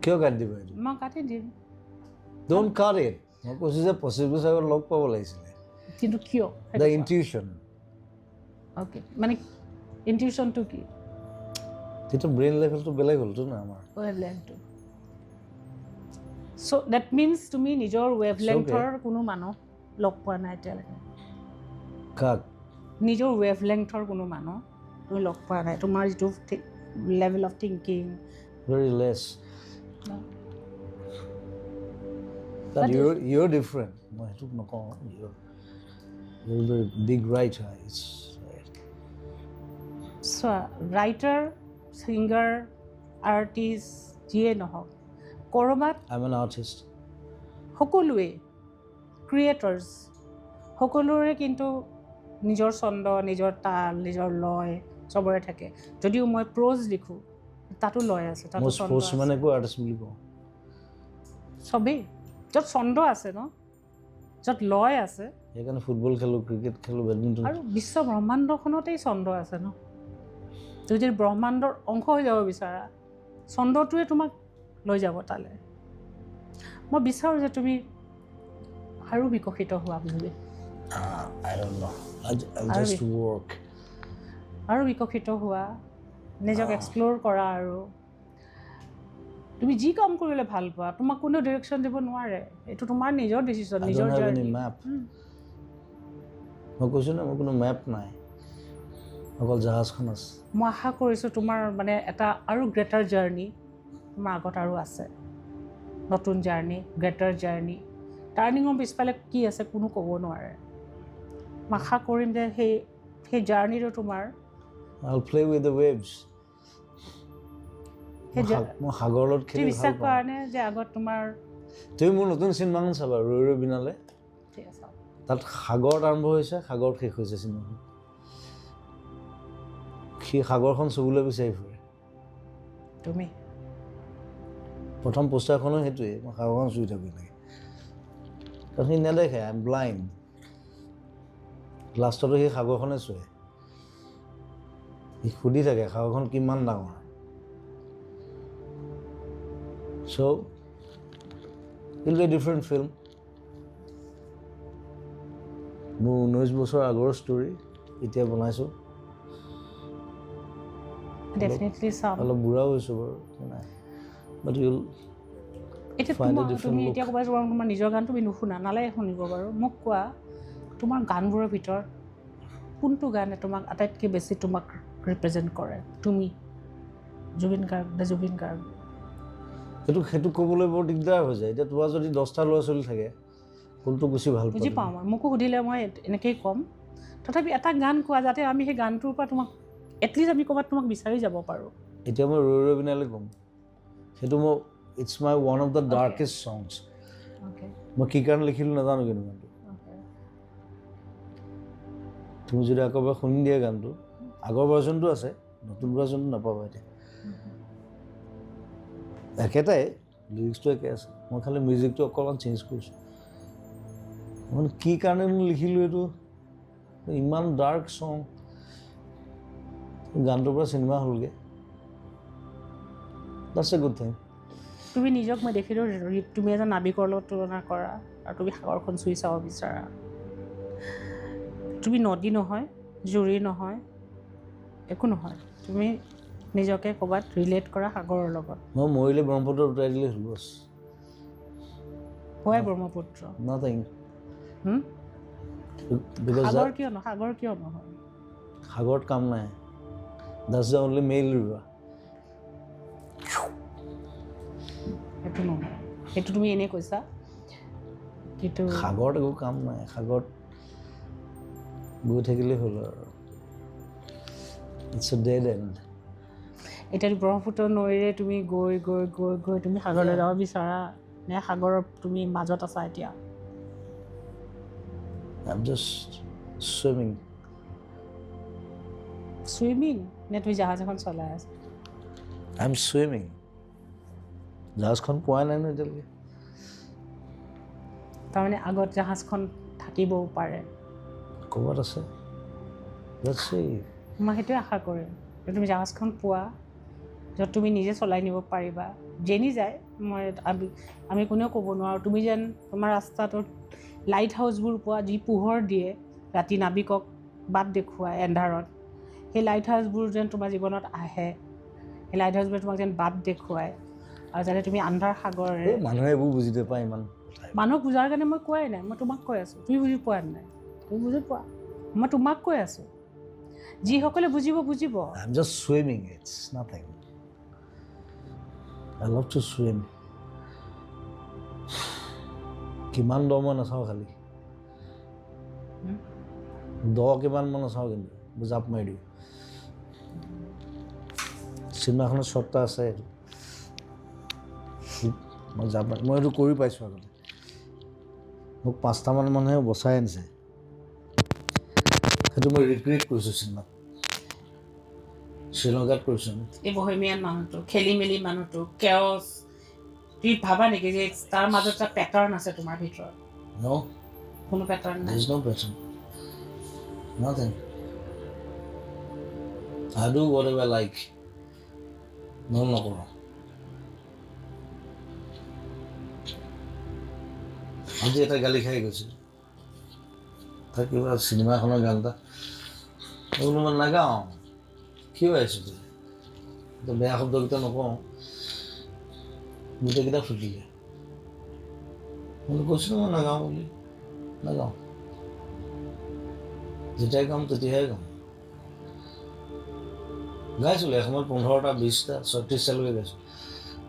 কিয় কাটি দিবা এইটো? মই কাটি দিম। Don't cut it. মই কৈছোঁ যে 25 বছৰ আগত লগ পাব লাগিছিলে। কিন্তু কিয়? The intuition. Okay, মানে ইনটিউশ্যনটো কি? তেতিয়া ব্ৰেইন লেভেলটো বেলেগ হ'লতো না আমাৰ। ৱেভ লেংথটো। চ' that means তুমি নিজৰ ৱেভ লেংথৰ কোনো মানুহ লগ পোৱা নাই এতিয়ালৈকে। কাক? নিজৰ ৱেভ লেংথৰ কোনো মানুহ তুমি লগ পোৱা নাই। তোমাৰ যিটো level of thinking very less. But you're different. মই সেইটোক নকওঁ। You're very big writer. It's চোৱা, ৰাইটাৰ, ছিংগাৰ, আৰ্টিষ্ট যিয়ে নহওক, ক'ৰবাত I am an artist. সকলোৱে ক্ৰিয়েটৰ্ছ, সকলোৰে কিন্তু নিজৰ ছন্দ, নিজৰ তাল, নিজৰ লয় চবৰে থাকে। যদিও মই প্ৰ'জ লিখোঁ, তাতো লয় আছে, তাতো ছন্দ আছে। স্পৰ্টছমেনকো আৰ্টিষ্ট বুলি কওঁ। চবেই য'ত ছন্দ আছে ন, য'ত লয় আছে। সেইকাৰণে ফুটবল খেলোঁ, ক্ৰিকেট খেলোঁ, বেডমিণ্টন। আৰু বিশ্ব ব্ৰহ্মাণ্ডখনতেই ছন্দ আছে ন। তুমি যদি ব্ৰহ্মাণ্ডৰ অংশ হৈ যাব বিচাৰা, ছন্দটোৱে তোমাক লৈ যাব তালৈ। মই বিচাৰোঁ যে তুমি আৰু বিকশিত হোৱা বুলি। I don't know. I'll just work. আৰু বিকশিত হোৱা, নিজক এক্সপ্ল'ৰ কৰা। আৰু তুমি যি কাম কৰিবলৈ ভাল পোৱা, তোমাক কোনেও ডিৰেকশ্যন দিব নোৱাৰে। এইটো তোমাৰ নিজৰ ডিচিশ্যন, নিজৰ জাৰ্নি। মই কৈছোঁ ন, মোৰ কোনো মেপ নাই, অকল জাহাজখন আছে। মই আশা কৰিছোঁ তোমাৰ মানে এটা আৰু গ্ৰেটাৰ জাৰ্ণি তোমাৰ আগত আৰু আছে, নতুন জাৰ্ণি, গ্ৰেটাৰ জাৰ্ণি। টাৰ্ণিঙৰ পিছফালে কি আছে কোনো ক'ব নোৱাৰে। মই আশা কৰিম যে সেই জাৰ্ণিটো তোমাৰ। I'll play with the waves. মই সাগৰৰ লগত খেলি ভাল পাওঁ। বিশ্বাস কৰা নে যে আগত তোমাৰ? তুমি মোৰ নতুন চিনেমাখন চাবা, ৰৈ ৰৈ বিনালে। ঠিক আছে। তাত সাগৰত আৰম্ভ হৈছে, সাগৰত শেষ হৈছে চিনেমাখন। সি সাগৰখন চুবলৈ বিচাৰি ফুৰে। তুমি প্ৰথম পোষ্টাৰখনো সেইটোৱে, মই সাগৰখন চুই থাকোঁ এনেকৈ। কাৰণ সি নেদেখে, I am blind. লাষ্টতো সি সাগৰখনে চুৱে। সি সুধি থাকে সাগৰখন কিমান ডাঙৰ। So it'll be a different film. মোৰ 19 বছৰ আগৰ ষ্টৰী এতিয়া বনাইছোঁ। ডেফিনেটলি চাম। অলপ বুঢ়াও হৈছোঁ বাৰু, নাই, বাট ইউল। এতিয়া তুমি এতিয়া ক'বা তোমাৰ নিজৰ গান তুমি নুশুনা, নালাগে শুনিব বাৰু। মোক কোৱা, তোমাৰ গানবোৰৰ ভিতৰত কোনটো গানে তোমাক আটাইতকৈ বেছি তোমাক ৰিপ্ৰেজেণ্ট কৰে? তুমি Zubeen Garg, the Zubeen Garg. সেইটো ক'বলৈ বৰ দিগদাৰ হৈ যায়। এতিয়া তোমাৰ যদি 10টা ল'ৰা ছোৱালী থাকে, কোনটো বেছি ভাল বুজি পাওঁ মই। মোকো সুধিলে মই এনেকেই ক'ম। তথাপি এটা গান কোৱা, যাতে আমি সেই গানটোৰ পৰা তোমাক এটলিষ্ট আমি ক'ৰবাত তোমাক বিচাৰি যাব পাৰোঁ। এতিয়া মই ৰৈ ৰৈ বিনালে ক'ম। সেইটো মোৰ it's my one of the darkest songs. মই কি কাৰণে লিখিলোঁ নাজানো, কিন্তু গানটো তুমি যদি আকৌ এবাৰ শুনি দিয়া গানটো, আগৰ ভাৰ্জনটো আছে, নতুন ভাৰ্জনটো নাপাবা এতিয়া। একেটাই লিৰিক্সটো একে আছে, মই খালি মিউজিকটো অকণমান চেঞ্জ কৰিছোঁ। মানে কি কাৰণে লিখিলোঁ এইটো, ইমান ডাৰ্ক ছং, গানটোৰ পৰা চিনেমা হ'লগৈ। That's a good thing. তুমি নিজক মই দেখিলোঁ, তুমি এজন নাবিকৰ লগত তুলনা কৰা আৰু তুমি সাগৰখন চুই চাব বিচাৰা। তুমি নদী নহয়, জুৰি নহয়, একো নহয়, তুমি নিজকে ক'ৰবাত ৰিলেট কৰা সাগৰৰ লগত। মই মৰিলে ব্ৰহ্মপুত্ৰত উটাই দিলে হ'ল, বছ। হয় ব্ৰহ্মপুত্ৰ। নাথিং। সাগৰ কিয় নহয়? সাগৰ কিয় নহয়? সাগৰত কাম নাই। That's the only male river. সেইটো নহয়, সেইটো তুমি এনেই কৈছা। কিন্তু সাগৰত একো কাম নাই, সাগৰত গৈ থাকিলেই হ'ল আৰু। It's a dead end. এতিয়া ব্ৰহ্মপুত্ৰ নৈৰে তুমি গৈ গৈ গৈ গৈ তুমি সাগৰলৈ যাব বিচাৰা নে সাগৰৰ তুমি মাজত আছা এতিয়া? I'm just swimming. Swimming নে তুমি জাহাজ এখন চলাই আছা? I'm swimming. জাহাজখন পোৱা নাই ন এতিয়ালৈকে। তাৰমানে আগত জাহাজখন থাকিবও পাৰে, ক'ৰবাত আছে। Let's see. মই সেইটোৱে আশা কৰিম যে তুমি জাহাজখন পোৱা য'ত তুমি নিজে চলাই নিব পাৰিবা। যেনি যায় মই আমি কোনেও ক'ব নোৱাৰোঁ, তুমি যেন তোমাৰ ৰাস্তাটোত লাইট হাউচবোৰ পোৱা, যি পোহৰ দিয়ে ৰাতি নাবিকক বাট দেখুৱায় এন্ধাৰত, সেই লাইট হাউচবোৰ যেন তোমাৰ জীৱনত আহে, সেই লাইট হাউচবোৰে তোমাক যেন বাট দেখুৱায়, আৰু যাতে তুমি আন্ধাৰ সাগৰেৰে। মানুহে এইবোৰ বুজি নাপায় ইমান। মানুহক বুজাৰ কাৰণে মই কোৱাই নাই, মই তোমাক কৈ আছোঁ। তুমি বুজি পোৱা নাই, তুমি বুজি পোৱা, মই তোমাক কৈ আছোঁ। যিসকলে বুজিব বুজিব। I am just swimming, it's nothing. I love to swim. কিমান দ মই নাচাওঁ, খালি দ কিমান মই নাচাওঁ, কিন্তু জাপ মাৰি দিওঁ। চিনেমাখনত শ্বট এটা আছে, সেইটো মই জাপ মাৰি, মই এইটো কৰি পাইছোঁ আগতে। মোক 5টামান মানুহে বচাই আনিছে, সেইটো মই ৰিক্ৰিয়েট কৰিছোঁ চিনেমাত, শ্ৰীলংকাত কৰিছোঁ। এই বহেমিয়ান মানুহটো, খেলি মেলি মানুহটো, কেঅছ, তুমি ভাবা নেকি যে তাৰ মাজত এটা পেটাৰ্ণ আছে তোমাৰ ভিতৰত? No. কোনো পেটাৰ্ণ নাই। There is no pattern. Nothing. I do whatever I like. নহ'লে নকৰোঁ। আজি এটা গালি খাই গৈছিলোঁ, তাক কিবা চিনেমাখনৰ গান এটা মই বোলো মই নাগাওঁ, কিয় আহিছোঁ তই, বেয়া শব্দকেইটা নকওঁ, গোটেইকেইটা ফুটিলে। মই কৈছিলোঁ মই নাগাওঁ বুলি, নাগাওঁ, যেতিয়াই গাম তেতিয়াহে গাম। গাইছিলোঁ এসময়ত 15টা 20টা 36টালৈকে গাইছোঁ,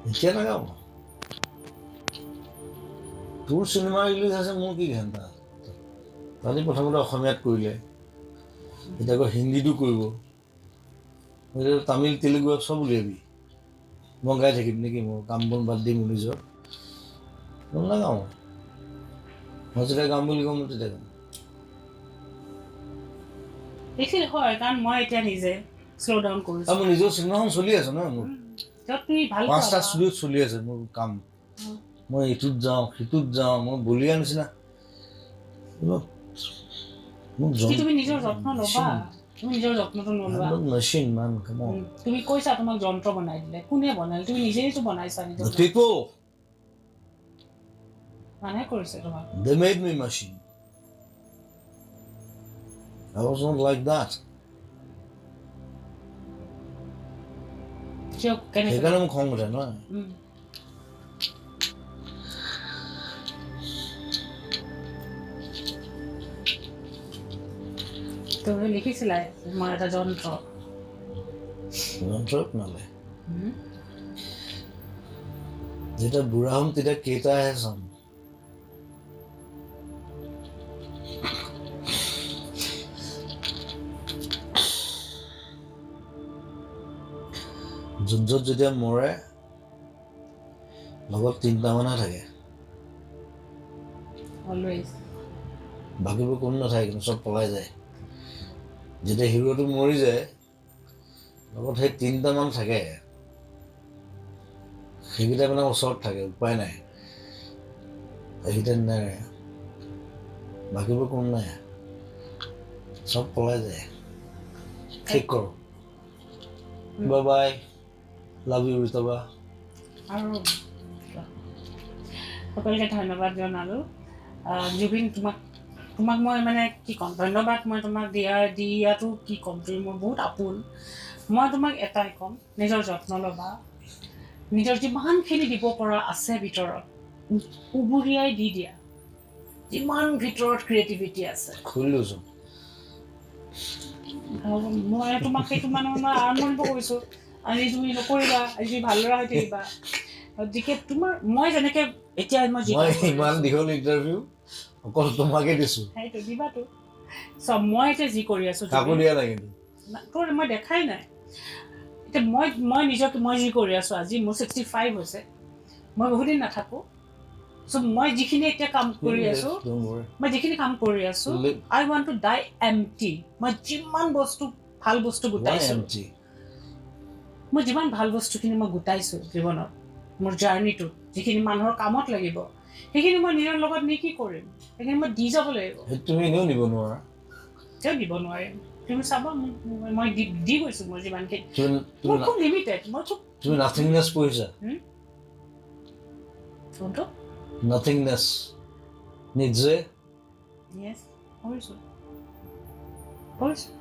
এতিয়া নাগাওঁ। তোৰ চিনেমা ৰিলিজ আছে, মোৰ কি ঘণ্টা? তাহাঁতি প্ৰথমতে অসমীয়াত কৰিলে, এতিয়া আকৌ হিন্দীতো কৰিব, এতিয়া তামিল তেলেগু চব উলিয়াবি, মই গাই থাকিম নেকি? মোৰ কাম বন বাদ দিম নিজৰ? মই নাগাওঁ। মই যেতিয়া গাম বুলি কম তেতিয়া গাম। এইখিনি হয়, কাৰণ মই এতিয়া নিজে শ্ল' ডাউন কৰিছোঁ। আৰু মোৰ নিজৰ চিনেমাখন চলি আছে ন, মোৰ য'ত তুমি ভাল 5টা ষ্টুডিঅ'ত চলি আছে মোৰ কাম। মই ইটোত যাওঁ সিটোত যাওঁ, মই বলিয়া নিচিনা। তুমি নিজৰ যত্ন ল'বা, তুমি নিজৰ যত্নটো Nalwa. Machine, man, come on. তুমি কৈছা তোমাক যন্ত্ৰ বনাই দিলে, কোনে বনালে? তুমি নিজেইতো বনাইছা নিজৰ। The people. মানুহে কৰিছে তোমাক। They made me machine. I was not like that. কিয় কেনেকৈ? সেইকাৰণে মোক খং উঠে নহয়। তুমি লিখিছিলা মই এটা যন্ত্ৰ। যন্ত্ৰ বনালে। যেতিয়া বুঢ়া হ'ম তেতিয়া কেইটাহে চাম। যুদ্ধত যেতিয়া মৰে লগত 3টামানহে থাকে, বাকীবোৰ কোনো নাথাকে, কিন্তু চব পলাই যায়। যেতিয়া হিৰোটো মৰি যায় লগত সেই 3টামান থাকে, সেইকেইটা মানে ওচৰত থাকে, উপায় নাই, সেইকেইটা নেৰে, বাকীবোৰ কোনো নাই, চব পলাই যায়। ঠিক কৰোঁ, বাই বাই, লাভ you ৰিতবা। আৰু সকলোকে ধন্যবাদ জনালোঁ। জুবিন, তোমাক মই মানে কি ক'ম, ধন্যবাদ মই তোমাক দিয়াটো কি ক'ম, তুমি মোৰ বহুত আপোন। মই তোমাক এটাই ক'ম, নিজৰ যত্ন ল'বা, নিজৰ যিমানখিনি দিব পৰা আছে ভিতৰত উবুৰিয়াই দি দিয়া, যিমান ভিতৰত ক্ৰিয়েটিভিটি আছে। মই তোমাক সেইটো মানে মই আৰম্ভণিৰ পৰা কৈছোঁ, আজি তুমি নকৰিবা, আজি তুমি ভাল ল'ৰা হৈ থাকিবা। গতিকে তোমাৰ মই যেনেকৈ এতিয়া মই ইমান দীঘল ইণ্টাৰভিউ অকল তোমাকে দিছোঁ, সেইটো দিবাতো। চ' মই এতিয়া যি কৰি আছোঁ তোৰ মই দেখাই নাই। এতিয়া মই নিজকে মই যি কৰি আছোঁ, আজি মোৰ 65 হৈছে, মই বহুদিন নাথাকোঁ। চ' মই যিখিনি এতিয়া কাম কৰি আছোঁ, মই যিখিনি কাম কৰি আছোঁ, I want to die empty. মই যিমান বস্তু ভাল বস্তু গোটাইছোঁ, মই যিমান ভাল বস্তুখিনি মই গোটাইছোঁ জীৱনত, মোৰ জাৰ্ণিটোত যিখিনি মানুহৰ কামত লাগিব, সেইখিনি মই নিজৰ লগত নি কি কৰিম, সেইখিনি মই দি যাব লাগিব। তুমি এনেও নিব নোৱাৰা, কিয় দিব নোৱাৰিম? তুমি চাবা, মই দি গৈছোঁ, মই যিমানখিনি, মোৰ খুব লিমিটেড, মই খুব তুমি নাথিংনেছ পঢ়িছা? কোনটো? নাথিংনেছ, নিজে। য়েছ, পঢ়িছোঁ, পঢ়িছোঁ।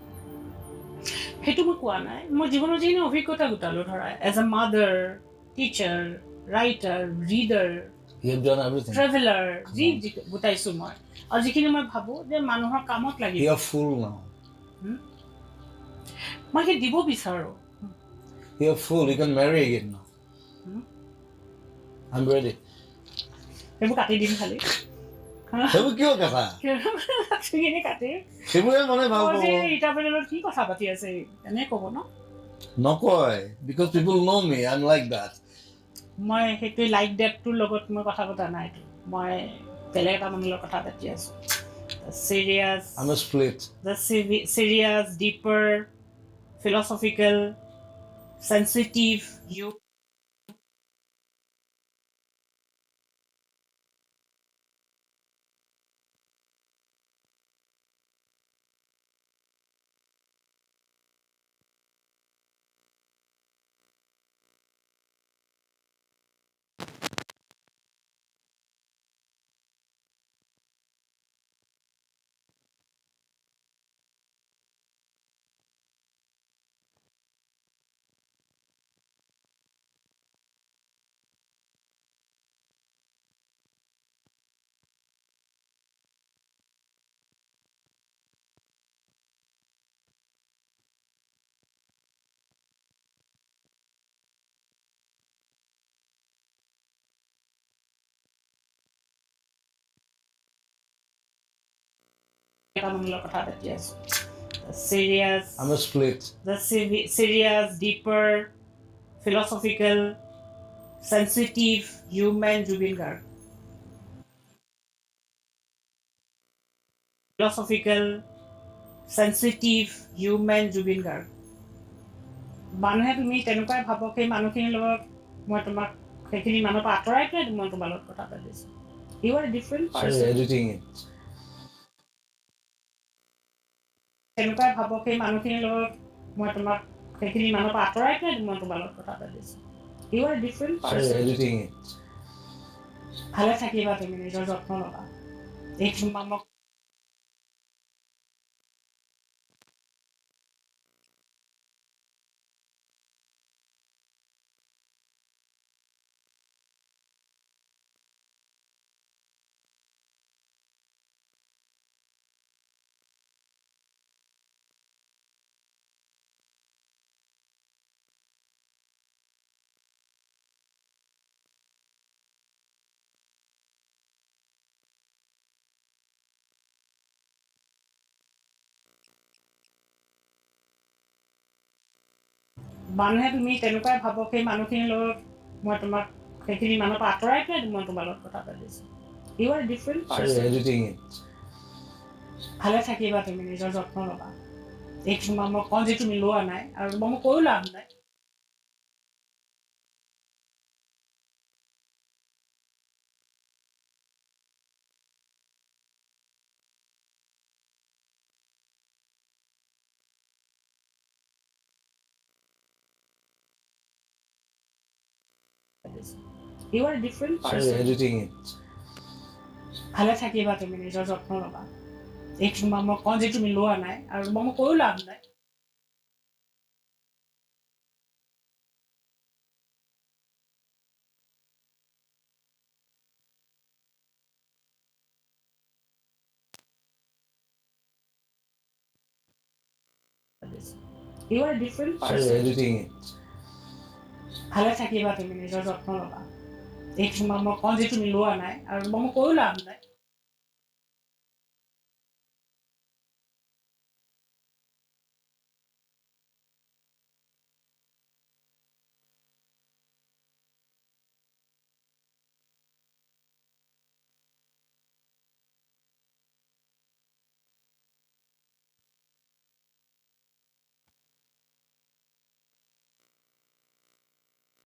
সেইটো মই কোৱা নাই। মই জীৱনৰ যিখিনি অভিজ্ঞতা গোটালোঁ, ধৰা as a mother, teacher, writer, reader, traveller, যি গোটাইছোঁ মই আৰু যিখিনি মই ভাবোঁ যে মানুহৰ কামত লাগিব, মই সেই দিব বিচাৰোঁ। সেইবোৰ কাটি দিম খালি। কি কথা পাতি আছে এনে ক'ব ন? নকয়, because people know me, I am like that. মই সেইটোৱে লাইক ডেটটোৰ লগত মই কথা পতা নাইতো, মই বেলেগ এটা মানুহৰ লগত কথা পাতি আছোঁ। Serious, serious, deeper, philosophical, sensitive you. কথা পাতি আছোঁ। Serious, serious, deeper, philosophical, sensitive human Zubeen Garg. Philosophical, sensitive human Zubeen Garg. মানুহে তুমি তেনেকুৱাই ভাবক, সেই মানুহখিনিৰ লগত মই তোমাক সেইখিনি মানুহৰ পৰা আঁতৰাই পেলাই মই তোমাৰ লগত কথা পাতিছোঁ। You are different person. তেনেকুৱাই ভাবক, সেই মানুহখিনিৰ লগত মই তোমাক সেইখিনি মানুহৰ পৰা আঁতৰাই পেলাই মই তোমাৰ লগত কথা পাতিছোঁ। You are different person. ভালে থাকিবা তুমি, নিজৰ যত্ন ল'বা। এই তোমাক মই মানুহে তুমি তেনেকুৱাই ভাবক, সেই মানুহখিনিৰ লগত মই তোমাক সেইখিনি মানুহৰ পৰা আঁতৰাই পেলাই মই তোমাৰ লগত কথা পাতিছোঁ। You are different person. ভালে থাকিবা তুমি, নিজৰ যত্ন ল'বা। এই তোমাক মই কওঁ যে তুমি লোৱা নাই আৰু মই কৈও লাভ নাই। You are different person. ভালে থাকিবা তুমি, নিজৰ যত্ন ল'বা। এই তোমাক মই কওঁ যে তুমি লোৱা নাই আৰু মই কৈও লাভ নাই। You are different person. ভালে থাকিবা তুমি, নিজৰ যত্ন ল'বা। এই তোমাক মই কওঁ যে তুমি লোৱা নাই আৰু মই কৈও লাভ নাই।